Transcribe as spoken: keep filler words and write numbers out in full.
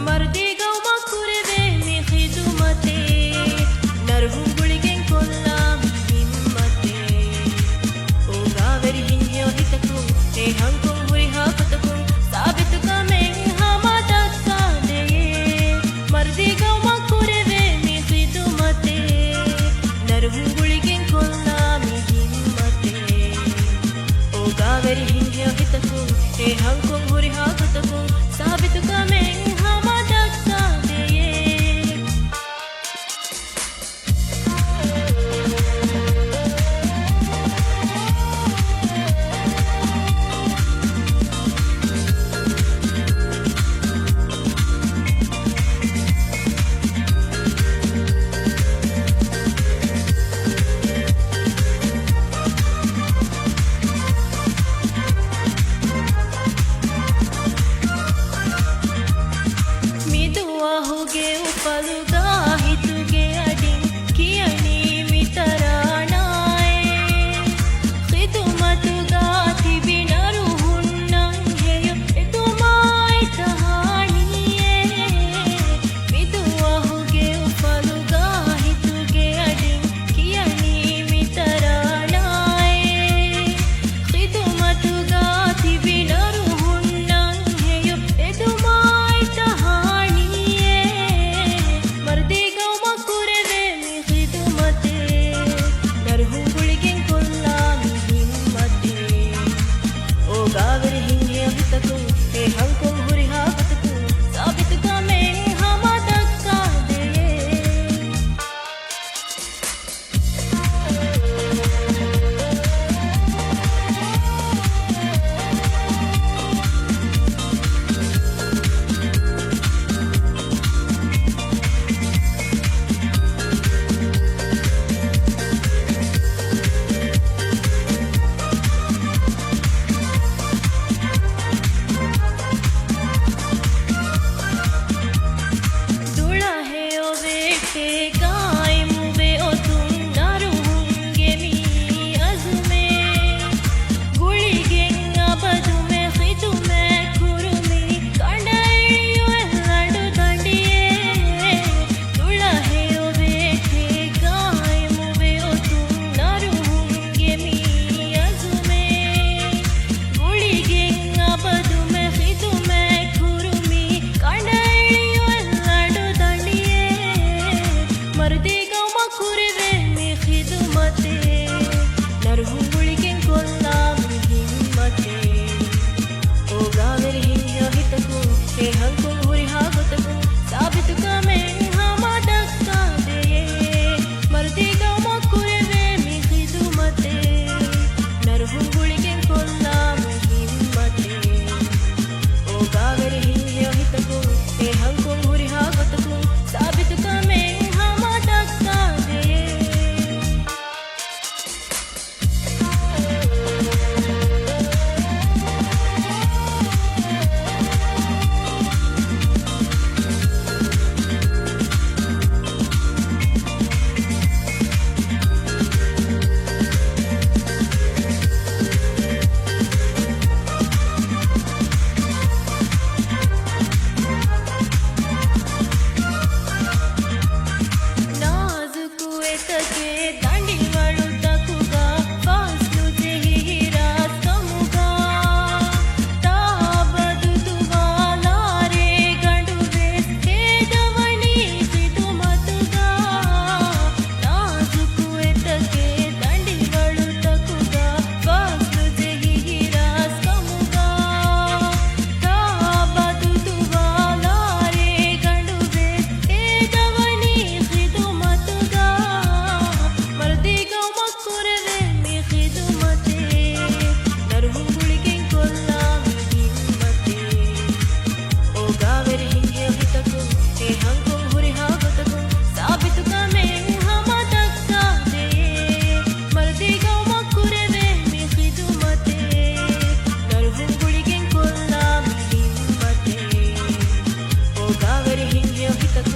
މަރުދީ ގައުމަށް ކުރެވޭ މި ޚިދުމަތެއް، ނަރުހުން ގުޅިގެން ކޮށްލާ މި ހިންމަތެއް. އޯގާވެރި ހިތްހެޔޮ ހިތަކުން، އެ ހަންކޮން ހުރިހާ ގޮތަކުން، ސާބިތުކަމެއް ހަމަ ދައްކާދޭ. މަރުދީ ގައުމަށް ކުރެވޭ މި ޚިދުމަތެއް، ނަރުހުން ގުޅިގެން ކޮށްލާ މި ހިންމަތެއް. އޯގާވެރި ހިތްހެޔޮ ހިތަކުން، އެ ހަންކޮން ހުރިހާ ގޮތަކުން، ސާބިތުކަމެއް ހަމަ ދައްކާދޭ. މިދުވަހުގެ އުފަލުގަ ހިތުގެ އަޑިން ކިޔަނީ މި ތަރާނާއޭ. ޚިދުމަތުގަ ތިބި ނަރުހުންނަށް ހެޔޮ އެދުމާއި ތަހާނީއޭ. މިދުވަހުގެ އުފަލުގަ ހިތުގެ އަޑިން ކިޔަނީ މި ތަރާނާއޭ. ޚިދުމަތުގަ ތިބި ނަރުހުންނަށް ހެޔޮ އެދުމާއި ތަހާނީއޭ. މަރުދީ ގައުމަށް ކުރެވޭ މި ޚިދުމަތެއް، ނަރުހުން ގުޅިގެން ކޮށްލާ މި ހިންމަތެއް. އޯގާވެރި ހިތްހެޔޮ ހިތަކުން، އެ ހަންކޮން ހުރިހާ ގޮތަކުން، ސާބިތުކަމެއް ހަމަ ދައްކާދޭ. ދުޅަހެޔޮ ވެއްޓޭ ގާއިމުވެ އޮތުން ނަރުހުންގެ މި އަޒުމެއް. ގުޅިގެން އަބަދުމެ ޚިދުމަތް ކުރުމީ ކަނޑައެޅި އޮތް ލަނޑު ދަނޑިއެއް. ދުޅަހެޔޮ ވެއްޓޭ ގާއިމުވެ އޮތުން ނަރުހުންގެ މި އަޒުމެއް. ގުޅިގެން އަބަދުމެ ޚިދުމަތް ކުރުމީ ކަނޑައެޅި އޮތް ލަނޑު ދަނޑިއެއް. މަރުދީ ގައުމަށް ކުރެވޭ މި ޚިދުމަތެއް، ނަރުހުން ގުޅިގެން ކޮށްލާ މި ހިންމަތެއް. އޯގާވެރި ހިތްހެޔޮ ހިތަކުން، އެ ހަންކޮން ހުރިހާ ގޮތަކުން، ސާބިތުކަމެއް ހަމަ ދައްކާދޭ. މަރުދީ ގައުމަށް ކުރެވޭ މި ޚިދުމަތެއް، ނަރުހުން ގުޅިގެން ކޮށްލާ މި ހިންމަތެއް. އޯގާވެރި ހިތްހެޔޮ ހިތަކުން، އެ ހަންކޮން ހުރިހާ ގޮތަކުން، ސާބިތުކަމެއް ހަމަ ދައްކާދޭ. ކާވެރި ހިންގިޔޯ ހިތަށް